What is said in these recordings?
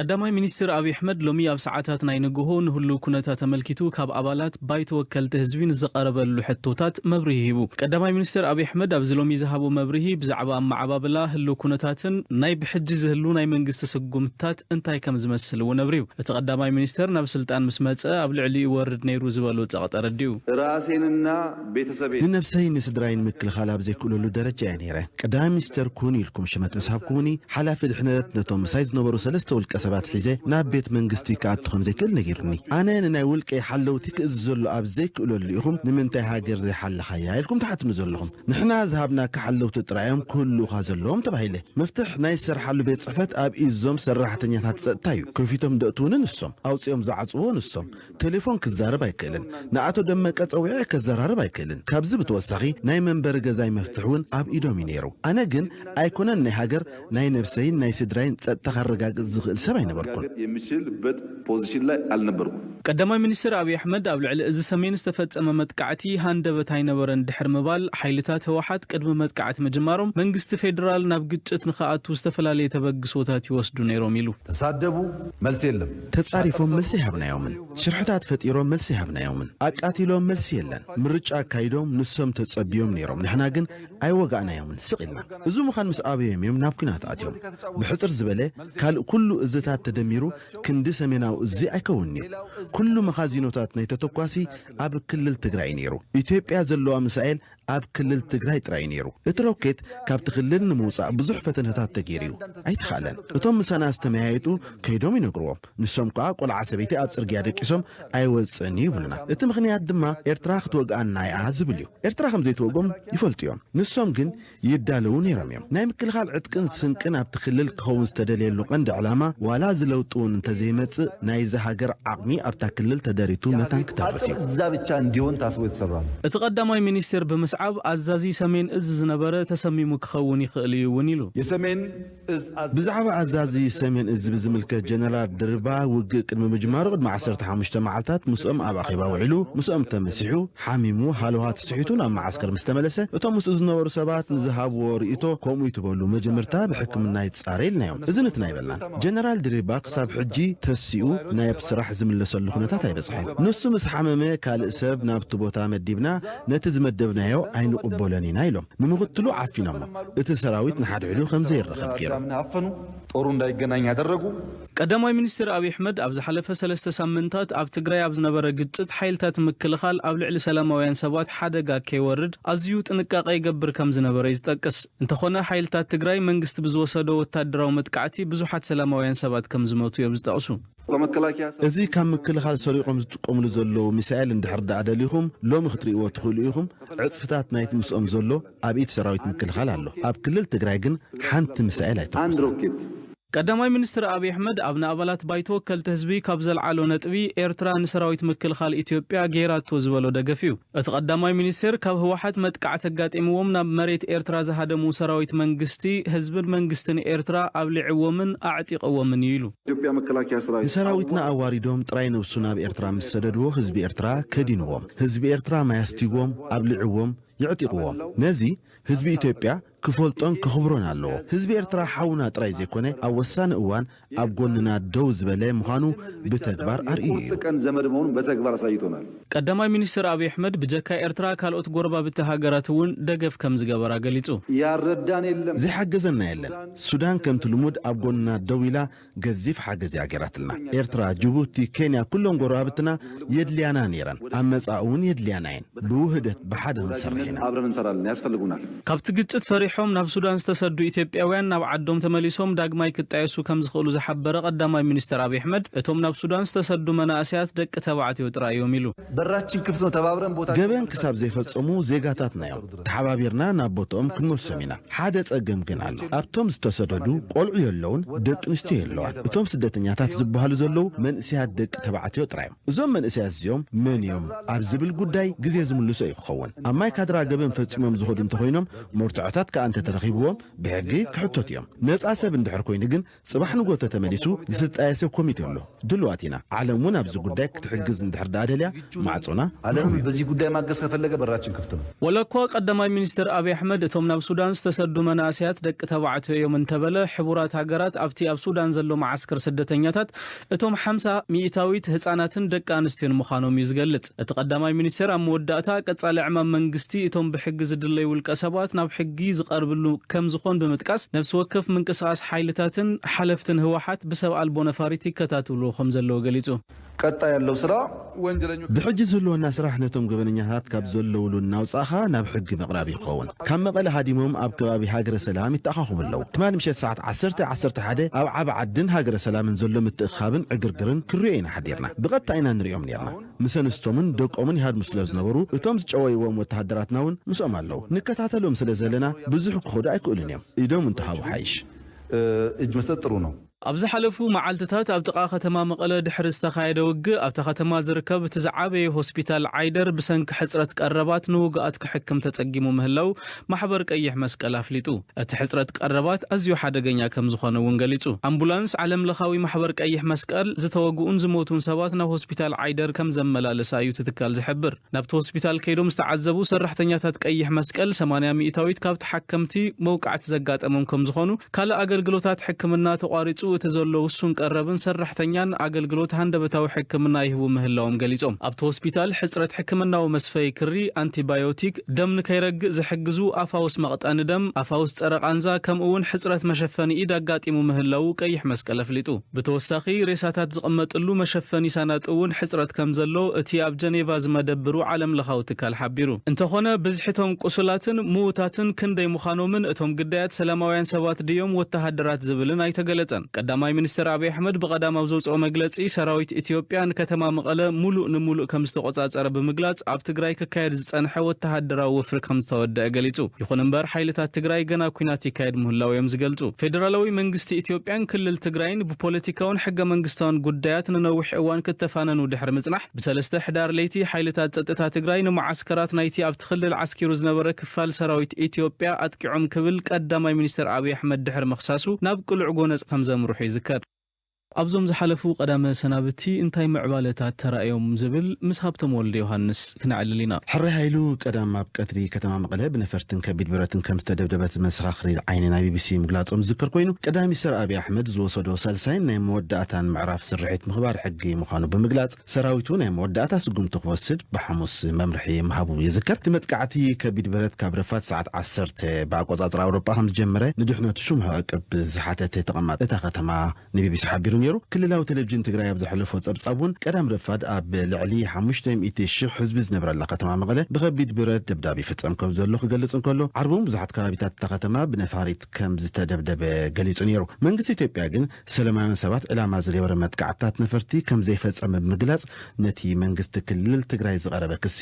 ቀዳማይ ሚኒስትር ኣብይ ኣሕመድ ሎሚ ኣብ ሰዓታት ናይ ንግሆ ንህልው ኩነታት ተመልኪቱ ካብ ኣባላት ባይቶ ወከልቲ ህዝቢ ንዝቐረበሉ ሕቶታት መብርሂ ሂቡ። ቀዳማይ ሚኒስትር ኣብይ ኣሕመድ ኣብዚ ሎሚ ዝሃቦ መብርሂ ብዛዕባ ኣመዓባብላ ህልው ኩነታትን ናይ ብሕጂ ዝህሉ ናይ መንግስቲ ስጉምትታት እንታይ ከም ዝመስል እውን ኣብሪሁ። እቲ ቀዳማይ ሚኒስትር ናብ ስልጣን ምስ መጸ ኣብ ልዕሊኡ ይወርድ ነይሩ ዝበሎ ጸቕጢ ኣረዲኡ። ራሴንና ቤተሰቤን ንነብሰይን ንስድራይን ምክልኻል ኣብ ዘይክእለሉ ደረጃ እየ ነይረ። ቀዳማይ ሚኒስተር ኩን ኢልኩም ሽመት ምስ ሃብኩምኒ፣ ሓላፊ ድሕነት ነቶም ምሳይ ዝነበሩ ሰለስተ ውልቀ ሰባት ሒዘ ናብ ቤት መንግስቲ ክኣቱ ከም ዘይክእል ነጊሩኒ። ኣነ ንናይ ውልቀይ ሓለውቲ ክእዝዘሉ ኣብ ዘይክእለሉ ኢኹም ንምንታይ ሃገር ዘይሓለኻያ ኢልኩም ትሓትኑ ዘለኹም። ንሕና ዝሃብናካ ሓለውቲ ጥራይ እዮም ክህልውኻ ዘለዎም ተባሂለ። መፍትሕ ናይ ዝሰርሓሉ ቤት ጽሕፈት ኣብ ኢድ እዞም ሰራሕተኛታት ጸጥታ እዩ። ከፊቶም ደእትውኒ ንሶም፣ ኣውጺኦም ዝዓጽውዎ ንሶም። ቴሌፎን ክዛረብ ኣይክእልን። ንኣቶ ደመቀ ጸዊዐ ከዘራርብ ኣይክእልን። ካብዚ ብተወሳኺ ናይ መንበሪ ገዛይ መፍትሕ እውን ኣብ ኢዶም እዩ ነይሩ። ኣነ ግን ኣይኮነን ናይ ሃገር፣ ናይ ነብሰይን ናይ ስድራይን ጸጥታ ከረጋግጽ ዝኽእል ሰብ ኣይነበርኩን። የምችልበት ፖዚሽን ላይ አልነበርኩም። ቀዳማይ ሚኒስትር ኣብይ ኣሕመድ ኣብ ልዕሊ እዚ ሰሜን ዝተፈጸመ መጥቃዕቲ ሃንደበት ኣይነበረን ድሕሪ ምባል፣ ሓይልታት ህወሓት ቅድሚ መጥቃዕቲ ምጅማሮም መንግስቲ ፌዴራል ናብ ግጭት ንኽኣቱ ዝተፈላለየ ተበግሶታት ይወስዱ ነይሮም ኢሉ። ተሳደቡ፣ መልሲ የለም። ተጻሪፎም መልሲ ኣይሃብናዮምን። ሽርሕታት ፈጢሮም መልሲ ኣይሃብናዮምን። ኣቃቲሎም መልሲ የለን። ምርጫ ኣካይዶም ንሶም ተጸብዮም ነይሮም። ንሕና ግን ኣይወጋእናዮምን፣ ስቕ ኢልና። እዚ ምዃን ምስ ኣበዮም እዮም ናብ ኲናት ኣትዮም። ብሕጽር ዝበለ ካልእ ኩሉ እዝታት ተደሚሩ ክንዲ ሰሜናዊ እዚ ኣይከውንን'ዩ። ኩሉ መኻዚኖታት ናይ ተተኳሲ ኣብ ክልል ትግራይ ነይሩ። ኢትዮጵያ ዘለዋ ሚሳኤል ኣብ ክልል ትግራይ ጥራይ ነይሩ። እቲ ሮኬት ካብቲ ክልል ንምውጻእ ብዙሕ ፈተነታት ተገይሩ እዩ። ኣይተኻእለን። እቶም ምሳና ዝተመያየጡ ከይዶም ይነግርዎም። ንሶም ከኣ ቆልዓ ሰበይቲ ኣብ ጽርግያ ደቂሶም ኣይወጽእን እዩ ይብሉና። እቲ ምኽንያት ድማ ኤርትራ ክትወግኣና እያ ዝብል እዩ። ኤርትራ ከም ዘይትወግኦም ይፈልጡ እዮም። ንሶም ግን ይዳለዉ ነይሮም እዮም። ናይ ምክልኻል ዕጥቅን ስንቅን ኣብቲ ክልል ክኸውን ዝተደልየሉ ቀንዲ ዕላማ ዋላ እዚ ለውጢ እውን እንተዘይመጽእ ናይዛ ሃገር ዓቕሚ ኣብታ ክልል ተደሪቱ መታን ክተርፍ እዩ። እዛ ብቻ እንዲሆን ታስቦ የተሰራ ነው። እቲ ቀዳማይ ሚኒስቴር ብምስዓብ ኣዛዚ ሰሜን እዝ ዝነበረ ተሰሚሙ ክኸውን ይኽእል እዩ እውን ኢሉ። የሰሜን እዝ ብዛዕባ ኣዛዚ ሰሜን እዝ ብዝምልከት ጀነራል ድርባ ውግእ ቅድሚ ምጅማሩ ቅድሚ ዓሰርተ ሓሙሽተ መዓልታት ምስኦም ኣብ ኣኼባ ውዒሉ ምስኦም ተመሲሑ ሓሚሙ ሃለውሃ ትስሒቱ ናብ መዓስከር ምስ ተመለሰ እቶም ምስኡ ዝነበሩ ሰባት ንዝሃብዎ ርእይቶ ከምኡ ይትበሉ መጀመርታ ብሕክምና ይጻረ ኢልናዮም። እዚ ንትና ይበልናን ጀነራል ድሪባ ክሳብ ሕጂ ተሲኡ ናብ ስራሕ ዝምለሰሉ ኩነታት ኣይበጽሐን። ንሱ ምስ ሓመመ ካልእ ሰብ ናብቲ ቦታ መዲብና ነቲ ዝመደብናዮ ኣይንቕበሎን ኢና ኢሎም ንምኽትሉ ዓፊኖሞ። እቲ ሰራዊት ንሓድሕዱ ከም ዘይራኸብ ገይሮም። አፈኑ፣ ጦሩ እንዳይገናኝ ያደረጉ። ቀዳማይ ሚኒስትር ኣብይ ኣሕመድ ኣብ ዝሓለፈ ሰለስተ ሳምንታት ኣብ ትግራይ ኣብ ዝነበረ ግጭት ሓይልታት ምክልኻል ኣብ ልዕሊ ሰላማውያን ሰባት ሓደጋ ከይወርድ ኣዝዩ ጥንቃቐ ይገብር ከም ዝነበረ እዩ ዝጠቅስ። እንተኾነ ሓይልታት ትግራይ መንግስቲ ብዝወሰዶ ወታደራዊ መጥቃዕቲ ብዙሓት ሰላማውያን ሰባት ከም ዝሞቱ እዮም ዝጠቕሱ። ከመከላከያ እዚ ካብ ምክልኻል ሰሪቖም ዝጥቀምሉ ዘለዉ ሚሳኤል እንድሕር ደኣ ደሊኹም ሎሚ ክትርእይዎ ትኽእሉ ኢኹም። ዕጽፍታት ናይቲ ምስኦም ዘሎ ኣብ ኢድ ሰራዊት ምክልኻል ኣሎ። ኣብ ክልል ትግራይ ግን ሓንቲ ሚሳኤል ኣይተኮሰን። ሮኬት ቀዳማይ ሚኒስትር ኣብይ ኣሕመድ ኣብ ንኣባላት ባይቶ ወከልቲ ህዝቢ ካብ ዘልዓሎ ነጥቢ ኤርትራ ንሰራዊት ምክልኻል ኢትዮጵያ ገይራቶ ዝበሎ ደገፍ እዩ። እቲ ቀዳማይ ሚኒስቴር ካብ ህወሓት መጥቃዕቲ ኣጋጢምዎም ናብ መሬት ኤርትራ ዝሃደሙ ሰራዊት መንግስቲ ህዝብን መንግስትን ኤርትራ ኣብሊዕዎምን ኣዕጢቕዎምን እዩ ኢሉ። ኢትዮጵያ መከላከያ ሰራዊት ንሰራዊትና ኣዋሪዶም ጥራይ ነብሱ ናብ ኤርትራ ምስ ሰደድዎ ህዝቢ ኤርትራ ከዲንዎም። ህዝቢ ኤርትራ ማይ ኣስቲዎም ኣብሊዕዎም የዕጢቕዎም። ነዚ ህዝቢ ኢትዮጵያ ክፈልጦን ከኽብሮን ኣለዎ። ህዝቢ ኤርትራ ሓውና ጥራይ ዘይኮነ ኣብ ወሳኒ እዋን ኣብ ጎንና ደው ዝበለ ምዃኑ ብተግባር ኣርእዩ እዩ። ቀን ዘመድ መሆኑን በተግባር አሳይቶናል። ቀዳማይ ሚኒስትር ኣብይ ኣሕመድ ብጀካ ኤርትራ ካልኦት ጎረባብቲ ሃገራት እውን ደገፍ ከም ዝገበራ ገሊጹ። ያረዳን የለም። ዘይሓገዘና የለን። ሱዳን ከምቲ ልሙድ ኣብ ጎንና ደው ኢላ ገዚፍ ሓገዝ እያ ገይራትልና። ኤርትራ፣ ጅቡቲ፣ ኬንያ ኩሎም ጎረባብትና የድልያና ነይረን። ኣብ መጻኢ እውን የድልያና እየን። ብውህደት ብሓደ ክንሰርሕ ኢና። አብረን እንሰራለን፣ ያስፈልጉናል። ካብቲ ግጭት ፈሪሖም ናብ ሱዳን ዝተሰዱ ኢትዮጵያውያን ናብ ዓዶም ተመሊሶም ዳግማይ ክጣየሱ ከም ዝኽእሉ ዝሓበረ ቀዳማይ ሚኒስትር ኣብይ ኣሕመድ እቶም ናብ ሱዳን ዝተሰዱ መናእሰያት ደቂ ተባዕትዮ ጥራይ እዮም ኢሉ። በራችን ክፍት ነው። ተባብረን ቦታ ገበን ክሳብ ዘይፈጸሙ ዜጋታትና እዮም። ተሓባቢርና ናብ ቦትኦም ክንመልሶም ኢና። ሓደ ጸገም ግን ኣሎ። ኣብቶም ዝተሰደዱ ቆልዑ የለውን፣ ደቂ ኣንስትዮ የለዋን። እቶም ስደተኛታት ዝበሃሉ ዘለዉ መንእሰያት ደቂ ተባዕትዮ ጥራይ እዮም። እዞም መንእሰያት እዚኦም መን እዮም ኣብ ዝብል ጉዳይ ግዜ ዝምልሶ እዩ ክኸውን። ኣብ ማይ ካድራ ገበን ፈጺሞም ዝኸዱ እንተኾይኖም መርትዖታት እንተተረኺብዎም ብሕጊ ክሕተቱ እዮም። ነፃ ሰብ እንድሕር ኮይኑ ግን ጽባሕ ንጎተ ተመሊሱ ዝጣየሰ ኮሚቴ ኣሎ። ድልዋት ኢና። ዓለም እውን ኣብዚ ጉዳይ ክትሕግዝ እንድሕር ደኣ ደልያ ማዕጾና ዓለም በዚህ ጉዳይ ማገዝ ከፈለገ በራችን ክፍት ነው። ወላ እኳ ቀዳማይ ሚኒስትር ኣብይ ኣሕመድ እቶም ናብ ሱዳን ዝተሰዱ መናእሰያት ደቂ ተባዕትዮ እዮም እንተበለ፣ ሕቡራት ሃገራት ኣብቲ ኣብ ሱዳን ዘሎ መዓስከር ስደተኛታት እቶም ሓምሳ ሚእታዊት ህጻናትን ደቂ ኣንስትዮን ምዃኖም እዩ ዝገልጽ። እቲ ቀዳማይ ሚኒስትር ኣብ መወዳእታ ቀጻሊ ዕማም መንግስቲ እቶም ብሕጊ ዝድለዩ ውልቀ ሰባት ናብ ሕጊ ዝቐርብሉ ከም ዝኾን ብምጥቃስ፣ ነፍሲ ወከፍ ምንቅስቓስ ሓይልታትን ሓለፍትን ህወሓት ብሰብ ኣልቦ ነፋሪት ይከታተሉ ከም ዘለዉ ገሊጹ። ቀጣይ ያለው ስራ ወንጀለኞች ብሕጂ ዝህልወና ስራሕ ነቶም ገበነኛታት ካብ ዘለውሉ እናውጻእኻ ናብ ሕጊ ምቕራብ ይኸውን። ካብ መቐለ ሃዲሞም ኣብ ከባቢ ሃገረ ሰላም ይተኣኻኸቡ ኣለዉ። ትማሊ ምሸት ሰዓት ዓሰርተ፣ ዓሰርተ ሓደ ኣብ ዓቢ ዓድን ሃገረ ሰላምን ዘሎ ምትእኻብን ዕግርግርን ክርእዮ ኢና ሓዲርና። ብቐጥታ ኢና ንርእዮም ነርና። ምስ ኣንስቶምን ደቆምን ይሃድሙ ስለ ዝነበሩ፣ እቶም ዝጨወይዎም ወተሃደራትና እውን ምስኦም ኣለዉ። ንከታተሎም ስለ ዘለና ብዙሕ ክኸዱ ኣይክእሉን እዮም። ኢዶም እንተሃቡ ሓይሽ። እጅ መስጠት ጥሩ ነው። ኣብ ዝሓለፉ መዓልትታት ኣብ ጥቓ ከተማ መቐለ ድሕሪ ዝተኻየደ ውግእ፣ ኣብታ ከተማ ዝርከብ እቲ ዝዓበየ ሆስፒታል ዓይደር ብሰንኪ ሕጽረት ቀረባት ንውጉኣት ክሕክም ተጸጊሙ ምህላው ማሕበር ቀይሕ መስቀል ኣፍሊጡ። እቲ ሕጽረት ቀረባት ኣዝዩ ሓደገኛ ከም ዝኾነ እውን ገሊጹ። ኣምቡላንስ ዓለም ለኻዊ ማሕበር ቀይሕ መስቀል ዝተወግኡን ዝሞቱን ሰባት ናብ ሆስፒታል ዓይደር ከም ዘመላለሳ እዩ እቲ ትካል ዝሕብር። ናብቲ ሆስፒታል ከይዶም ዝተዓዘቡ ሰራሕተኛታት ቀይሕ መስቀል ሰማንያ ሚእታዊት ካብ ተሓከምቲ መውቃዕቲ ዘጋጠሞም ከም ዝኾኑ፣ ካልእ ኣገልግሎታት ሕክምና ተቋሪጹ፣ እቲ ዘሎ ውሱን ቀረብን ሰራሕተኛን ኣገልግሎት ሃንደበታዊ ሕክምና ይህቡ ምህላዎም ገሊጾም። ኣብቲ ሆስፒታል ሕጽረት ሕክምናዊ መስፈይ ክሪ፣ ኣንቲባዮቲክ፣ ደም ንከይረግእ ዝሕግዙ ኣፋውስ መቕጠኒ ደም፣ ኣፋውስ ጸረ ቃንዛ፣ ከምኡ እውን ሕጽረት መሸፈኒ ኢድ ኣጋጢሙ ምህላዉ ቀይሕ መስቀል ኣፍሊጡ። ብተወሳኺ ሬሳታት ዝቕመጥሉ መሸፈኒ ሳናጡ እውን ሕጽረት ከም ዘሎ እቲ ኣብ ጀኔቫ ዝመደብሩ ዓለም ለኻዊ ትካል ሓቢሩ። እንተኾነ ብዝሒ እቶም ቁሱላትን ምዉታትን ክንደይ ምዃኖምን እቶም ግዳያት ሰላማውያን ሰባት ድዮም ወተሃደራት ዝብልን ኣይተገለጸን። ቀዳማይ ሚኒስትር ኣብይ ኣሕመድ ብቐዳም ኣብ ዘውፅኦ መግለጺ ሰራዊት ኢትዮጵያ ንከተማ መቐለ ሙሉእ ንሙሉእ ከም ዝተቆጻጸረ ብምግላጽ ኣብ ትግራይ ክካየድ ዝጸንሐ ወተሃደራዊ ወፍሪ ከም ዝተወደአ ገሊጹ። ይኹን እምበር ሓይልታት ትግራይ ገና ኲናት ይካየድ ምህላው እዮም ዝገልጹ። ፌደራላዊ መንግስቲ ኢትዮጵያን ክልል ትግራይን ብፖለቲካውን ሕገ መንግስታውን ጉዳያት ንነዊሕ እዋን ክተፋነኑ ድሕሪ ምጽናሕ፣ ብሰለስተ ሕዳር ለይቲ ሓይልታት ጸጥታ ትግራይ ንመዓስከራት ናይቲ ኣብቲ ክልል ዓስኪሩ ዝነበረ ክፋል ሰራዊት ኢትዮጵያ ኣጥቂዖም ክብል ቀዳማይ ሚኒስትር ኣብይ ኣሕመድ ድሕሪ ምኽሳሱ ናብ ቅሉዕ ጎነጽ ከም ዘምርሑ ይዝከር። ኣብዞም ዝሓለፉ ቀዳመ ሰናብቲ እንታይ ምዕባለታት ተራእዮም ዝብል ምስ ሃብቶም ወልደ ዮሃንስ ክነዕልል ኢና። ሕራይ ሃይሉ ቀዳም ኣብ ቀትሪ ከተማ መቐለ ብነፈርትን ከቢድ ብረትን ከም ዝተደብደበት መሰኻኽሪ ዓይኒ ናይ ቢቢሲ ምግላጾም ዝዝከር ኮይኑ፣ ቀዳማይ ሚኒስትር ኣብይ ኣሕመድ ዝወሰዶ ሳልሳይን ናይ መወዳእታን ምዕራፍ ስርሒት ምኽባር ሕጊ ምዃኑ ብምግላጽ፣ ሰራዊቱ ናይ መወዳእታ ስጉምቲ ክወስድ ብሓሙስ መምርሒ ምሃቡ ይዝከር። እቲ መጥቃዕቲ ከቢድ ብረት ካብ ረፋድ ሰዓት ዓሰርተ ብኣቆጻጽራ ኣውሮጳ ከም ዝጀመረ ንድሕነቱ ሽሙ ዕቅብ ዝሓተተ ተቐማጢ እታ ከተማ ንቢቢሲ ሓቢሩ ነይሩ። ክልላዊ ቴሌቪዥን ትግራይ ኣብ ዘሕለፎ ጸብጻብ እውን ቀዳም ረፋድ ኣብ ልዕሊ ሓሙሽተ ሚእቲ ሽሕ ህዝቢ ዝነብረላ ከተማ መቐለ ብኸቢድ ብረት ደብዳብ ይፍጸም ከም ዘሎ ክገልጽ እንከሎ፣ ዓርቢ እውን ብዙሓት ከባቢታት እታ ከተማ ብነፋሪት ከም ዝተደብደበ ገሊጹ ነይሩ። መንግስቲ ኢትዮጵያ ግን ሰላማውያን ሰባት ዕላማ ዝገበረ መጥቃዕትታት ነፈርቲ ከም ዘይፈጸመ ብምግላጽ፣ ነቲ መንግስቲ ክልል ትግራይ ዝቐረበ ክሲ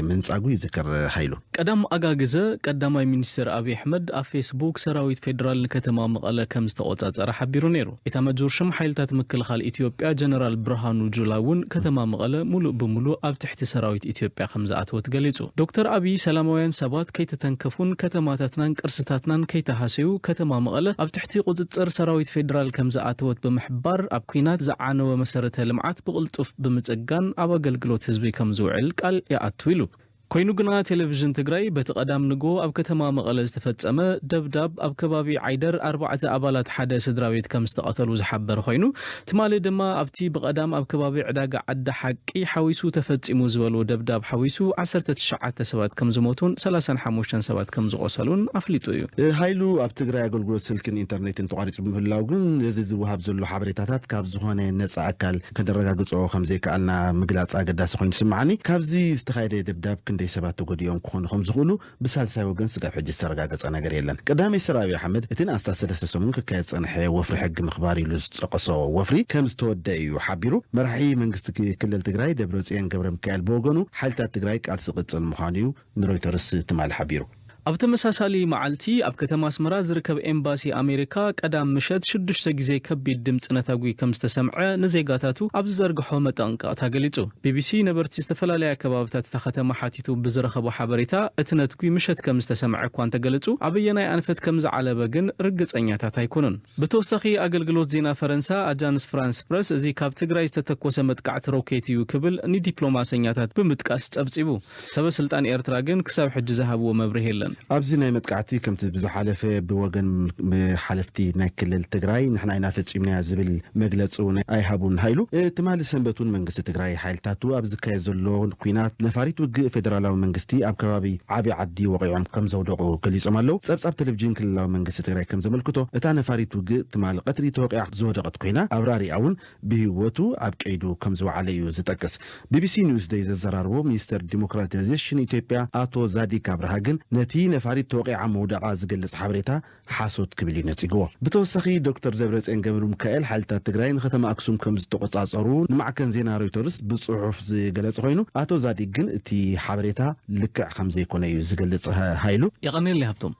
ምንጻጉ ይዝከር ሃይሉ። ቀዳም ኣጋግዘ ቀዳማይ ሚኒስትር ኣብይ ኣሕመድ ኣብ ፌስቡክ ሰራዊት ፌዴራል ንከተማ መቐለ ከም ዝተቆጻጸረ ሓቢሩ ነይሩ። ኢታማጆር ሹም ሓይልታት ምክልኻል ኢትዮጵያ ጀነራል ብርሃኑ ጁላ እውን ከተማ መቐለ ሙሉእ ብሙሉእ ኣብ ትሕቲ ሰራዊት ኢትዮጵያ ከም ዝኣተወት ገሊጹ። ዶክተር ኣብይ ሰላማውያን ሰባት ከይተተንከፉን ከተማታትናን ቅርስታትናን ከይተሃሰዩ ከተማ መቐለ ኣብ ትሕቲ ቁጽጽር ሰራዊት ፌዴራል ከም ዝኣተወት ብምሕባር ኣብ ኲናት ዝዓነወ መሰረተ ልምዓት ብቕልጡፍ ብምጽጋን ኣብ ኣገልግሎት ህዝቢ ከም ዝውዕል ቃል ይኣቱ ኢሉ። ኮይኑ ግና ቴሌቪዥን ትግራይ በቲ ቀዳም ንግሆ ኣብ ከተማ መቐለ ዝተፈጸመ ደብዳብ ኣብ ከባቢ ዓይደር ኣርባዕተ ኣባላት ሓደ ስድራ ቤት ከም ዝተቐተሉ ዝሓበረ ኮይኑ፣ ትማሊ ድማ ኣብቲ ብቐዳም ኣብ ከባቢ ዕዳጋ ዓዲ ሓቂ ሓዊሱ ተፈጺሙ ዝበሎ ደብዳብ ሓዊሱ ዓሰርተ ትሽዓተ ሰባት ከም ዝሞቱን ሰላሳን ሓሙሽተን ሰባት ከም ዝቖሰሉን ኣፍሊጡ እዩ። እ፣ ሃይሉ ኣብ ትግራይ ኣገልግሎት ስልክን ኢንተርኔትን ተቋሪጹ ብምህላው ግን ነዚ ዝወሃብ ዘሎ ሓበሬታታት ካብ ዝኾነ ነጻ ኣካል ከነረጋግጾ ከም ዘይከኣልና ምግላጽ ኣገዳሲ ኮይኑ ይስምዓኒ። ካብዚ ዝተኻየደ ደብዳብ ክንደይ ሰባት ተጎዲኦም ክኾኑ ከም ዝኽእሉ ብሳልሳይ ወገን ስጋብ ሕጂ ዝተረጋገጸ ነገር የለን። ቀዳማይ ሚኒስትር ኣብይ ኣሕመድ እቲ ንኣስታት ሰለስተ ሰሙን ክካየድ ዝጸንሐ ወፍሪ ሕጊ ምኽባር ኢሉ ዝጠቐሶ ወፍሪ ከም ዝተወደአ እዩ ሓቢሩ። መራሒ መንግስቲ ክ-፣ ክልል ትግራይ ደብረጽዮን ገብረ ሚካኤል ብወገኑ ሓይልታት ትግራይ ቃልሲ ክቕጽል ምዃኑ እዩ ንሮይተርስ ትማሊ ሓቢሩ። ኣብ ተመሳሳሊ መዓልቲ ኣብ ከተማ ኣስመራ ዝርከብ ኤምባሲ ኣሜሪካ ቀዳም ምሸት ሽዱሽተ ግዜ ከቢድ ድምፂ ነታጒ ከም ዝተሰምዐ ንዜጋታቱ ኣብ ዝዘርግሖ መጠንቀቕታ ገሊጹ። ቢቢሲ ነበርቲ ዝተፈላለያ ከባብታት እታ ከተማ ሓቲቱ ብዝረኸቦ ሓበሬታ እቲ ነትጒ ምሸት ከም ዝተሰምዐ እኳ እንተገለጹ ኣበየናይ ኣንፈት ከም ዝዓለበ ግን ርግጸኛታት ኣይኮኑን። ብተወሳኺ ኣገልግሎት ዜና ፈረንሳ ኣጃንስ ፍራንስ ፕረስ እዚ ካብ ትግራይ ዝተተኮሰ መጥቃዕቲ ሮኬት እዩ ክብል ንዲፕሎማሰኛታት ብምጥቃስ ጸብጺቡ። ሰበ ስልጣን ኤርትራ ግን ክሳብ ሕጂ ዝሃብዎ መብርሂ የለን። ኣብዚ ናይ መጥቃዕቲ ከምቲ ብዝሓለፈ ብወገን ሓለፍቲ ናይ ክልል ትግራይ ንሕና ኢና ፈጺምናያ ዝብል መግለጺ እውን ኣይሃቡን። ሃይሉ ትማሊ ሰንበት እውን መንግስቲ ትግራይ ሓይልታቱ ኣብ ዝካየድ ዘሎ ኲናት ነፋሪት ውግእ ፌደራላዊ መንግስቲ ኣብ ከባቢ ዓቢ ዓዲ ወቒዖም ከም ዘውደቑ ገሊጾም ኣለዉ። ጸብጻብ ቴሌቪዥን ክልላዊ መንግስቲ ትግራይ ከም ዘመልክቶ እታ ነፋሪት ውግእ ትማሊ ቀትሪ ተወቒዓ ዝወደቐት ኮይና ኣብራሪኣ እውን ብህይወቱ ኣብ ቀይዱ ከም ዝወዓለ እዩ ዝጠቅስ። ቢቢሲ ኒውስ ደይ ዘዘራርቦ ሚኒስተር ዲሞክራታይዜሽን ኢትዮጵያ ኣቶ ዛዲግ ኣብርሃ ግን ነቲ ነፋሪት ተወቒዓ ምውዳቓ ዝገልጽ ሓበሬታ ሓሶት ክብል እዩ ነጺግዎ። ብተወሳኺ ዶክተር ደብረጽዮን ገብረ ሚካኤል ሓይልታት ትግራይ ንከተማ ኣክሱም ከም ዝተቆጻጸሩ ንማዕከን ዜና ሮይተርስ ብጽሑፍ ዝገለጸ ኮይኑ ኣቶ ዛዲግ ግን እቲ ሓበሬታ ልክዕ ከም ዘይኮነ እዩ ዝገልጽ። ሃይሉ። የቐንየለይ ሃብቶም።